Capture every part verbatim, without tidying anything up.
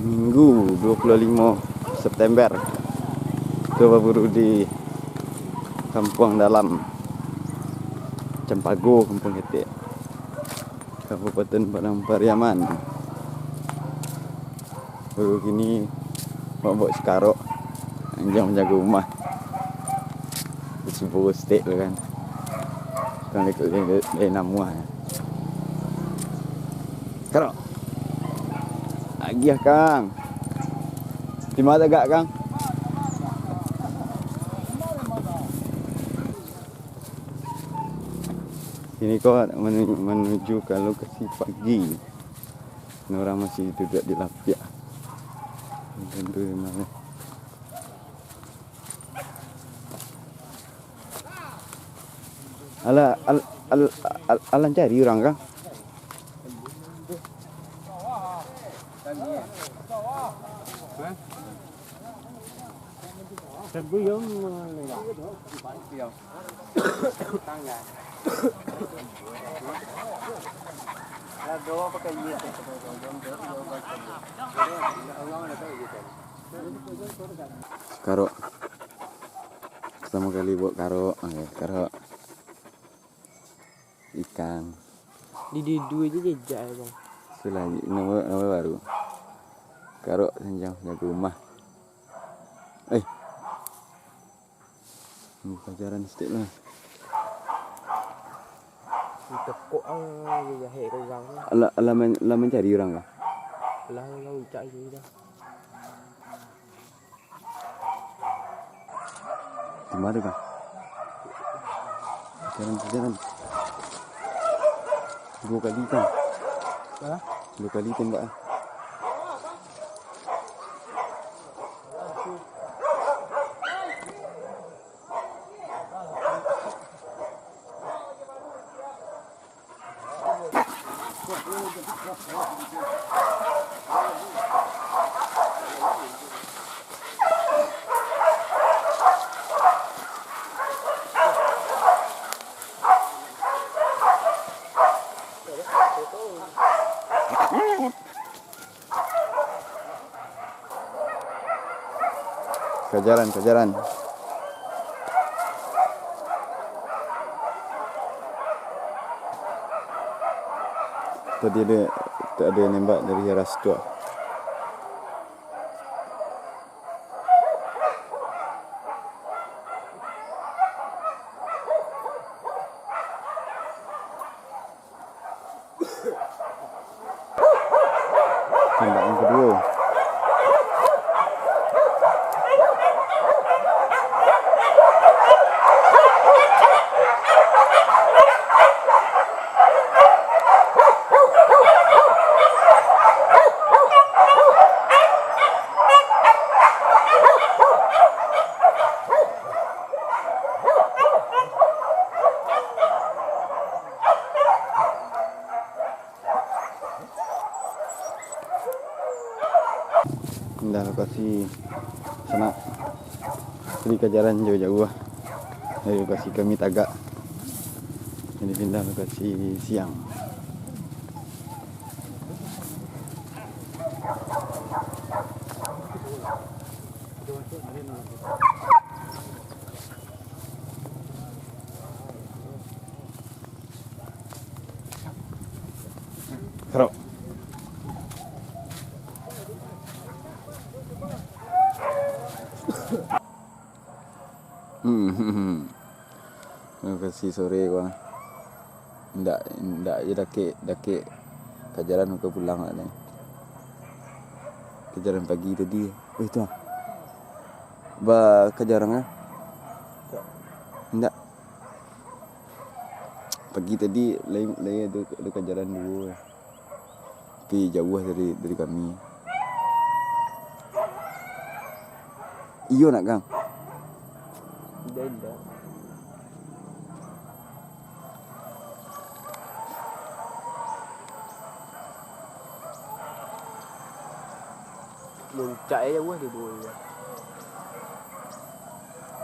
Minggu dua puluh limo September, ko baburu di Kampuang Dalam, Campago, Kampuang Ketek, Kabupaten Padang Pariaman. Baru kini, bawa-bawa sikarok, anjiang manjago rumah. Subuh stek tu kan. Kan dekat dari, dari namuah. Karok. Agiah, Kang. Di mana tagak, Kang? Sini ko manu-, manuju ka lokasi pagi. Ini urang masih duduak di lapiak. Tentu di mana? Alah, al-, al-, al-, alah cari urang kah? Karok. Pertama kali buat karok, eh, karok ikan. Di dudu aja jejak ya, Bang. Itulah, nama, nama baru. Karok sanjiang jago rumah. Eh. Ini pelajaran sikit lah. Ditekok ang, jahek ka urang tu. Lah, lah men-, lah mancari urang kah? Lah, lah uncak je dah. Di mana, Kang? Jalan, jalan. Dua kali, Kang. Hah? Dua kali tembak, ah. Kajaran, kajaran. Tadi ada, ada nembak dari arah situ ah. Tembak yang kedua. Pindah lokasi sanak. Tadi kajaran jauah-jauah dari lokasi kami tagak. Jadi pindah lokasi siang. Karok. Hmm. Terima kasih sore ko. Ndak, ndak je dakek, dakek kajaran ka pulang lah ni. Kajaran pagi tadi. Eh, tu ah. Ba kajaran ah. Ndak. Pagi tadi lain, lain ado, ado kajaran duo. Tapi jauah dari, dari kami. Iyo nak, Kang? Indak, indak. Muncak e jauah di bawah.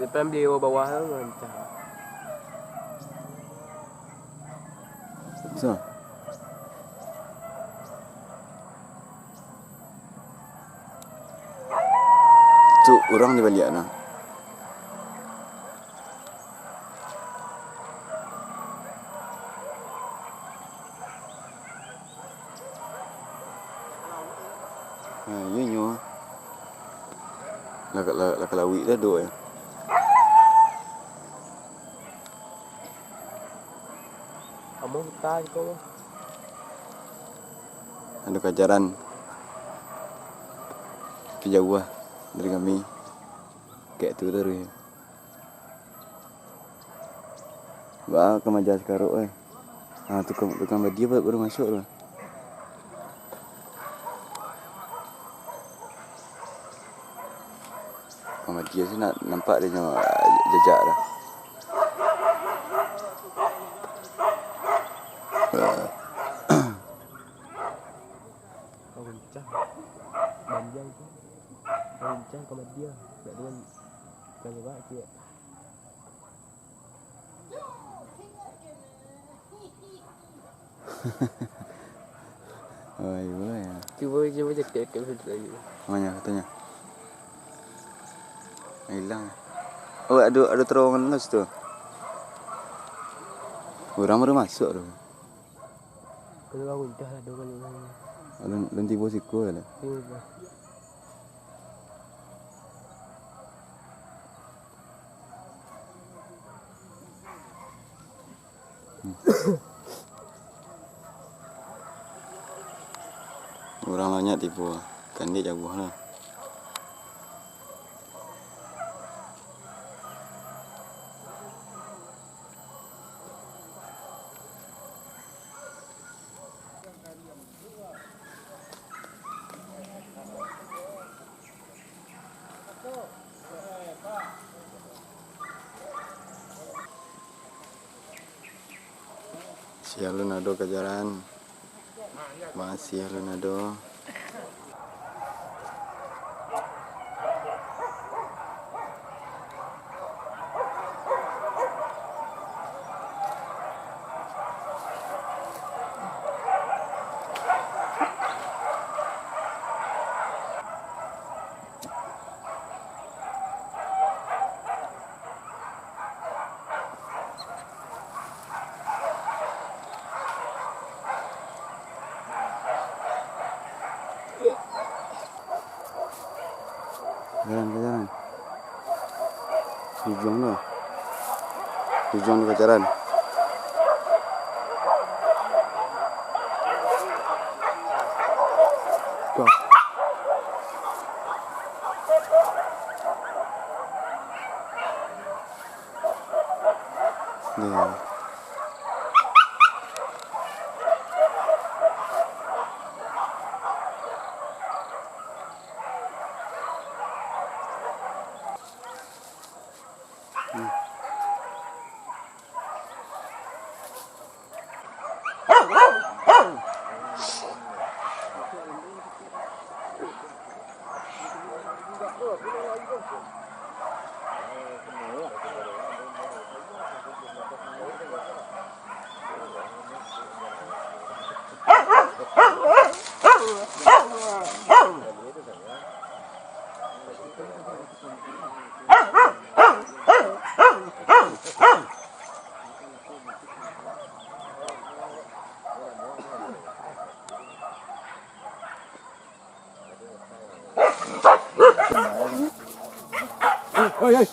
Depan baliau bawah tu muncak. So. Tu urang di baliak tu. Ha, iyo nyo. Lah, lah, lah ka lauik dah doh, eh. Amo hutan ko. Ado kajaran. Tapi jauah dari kami. Kek tu taruih. Ba, ka maja sakarok, eh. Ha, tukang, tukang badia ba-, baru masuak tu. Tukang badia tu nak nampak dia nyo jajak tu. Kau guncang. Bandiang tu. Kau guncang ka badia. Nak dengan kau jawab, cik. Oi, oi. Cubo, cubo cakap, cakap lagi. Mano katonyo? Hilang. Oh, ado, ado terowongan lah situ. Urang baru masuak tu. Kalau urang udah lah, dua kali urang. Alun, alun tibo siko lah. Tibo. Urang banyak tibo, kandik jauah lah. Siang alun ado kajaran. Masih alun ado. Jalan ka jalan. Ujuang tu. Ujuang tu ka jalan. Tuh. Iya. Hmm. Oi, oi.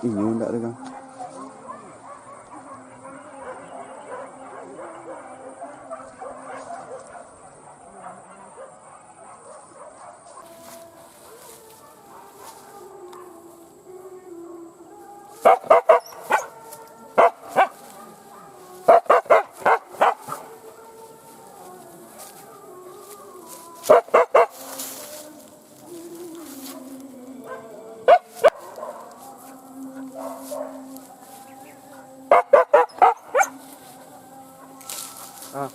Inyo ndak tu, Kang. Ah.